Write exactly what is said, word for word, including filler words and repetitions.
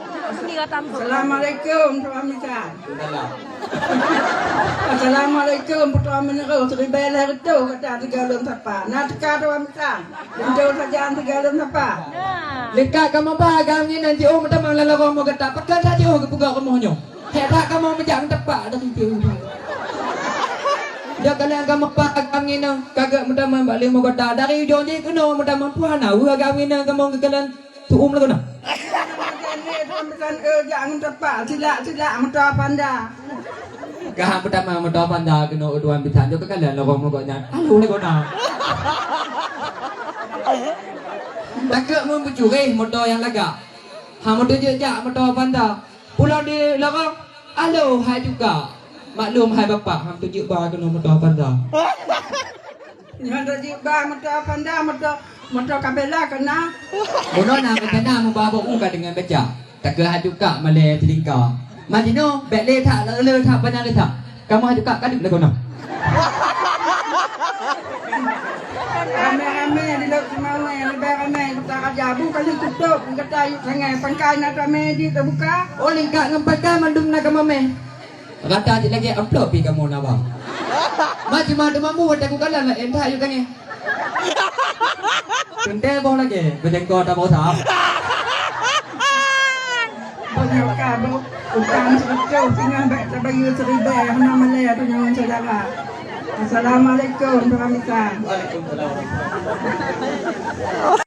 Assalamualaikum, Tuan Bisan. Assalamualaikum, Putroe Meunurot, siribèe lhèe reutôh gata sigohlom sapa. Na teuka Tuan Bisan. Linto sajan sigohlom sapa. Leuka kamoe ba agam ngieng jiôh meutamong lam lorong rumoh gata. Pakon that jiôh geupeugah rumoh nyoe. Hék that kamoe meujak meuteumpat dari jiôh. Dak kalon kamoe ba agam ngieng ka geuh meutamong bak lé rumoh gata. Dari ujong jih keunoe meutamong puhana weueh agam ngieng kamoe geukalon. Tu'um lagoe na. Tuan Bisan, eh, jak ngon teumpat, silak-silak moto Panda. Ka hang peutamong moto Panda keunoe Tuan Bisan, jok keukalon lorong rumoh gobnyan. Alu lagoe na. Takot meubeucureh moto nyang lagak. Ha, moto jeuet jak moto Panda. Pulang di lorong, alu hai juga. Maklum hai bapak, hang teujeut ba keunoe moto Panda. Nyan teujeut ba moto Panda, moto, moto Kabela keu na. Bunoe na rencana meuba boh u ka deungon beca. Takeu haju kak malèe silingka. Majinoe bèk lé that le that panjang lé that. Kamoe haju kak kadeuek lagoe na. Ramé-ramé di Lhokseumawe, leubeh ramé Kota Raja. Bu ka lheueh tutôp, gata yue sangè. Pangkai na ramé jih teubuka. Oh, lingkat ngon pangkai mandum na kamoe mè. Rata cit lagèe amplop pih kamoe na ba. Ma cuma teumambu watèe kukalon laén that yue tangè. Teuntèe boh lagèe beujangko taboh sab. Banyak ka boh utang seureutôh singoh bèk tabayeue siribèe hana malèe tanyoe syedara. Assalamualaikum, Tuan Bisan. Waalaikumsalam.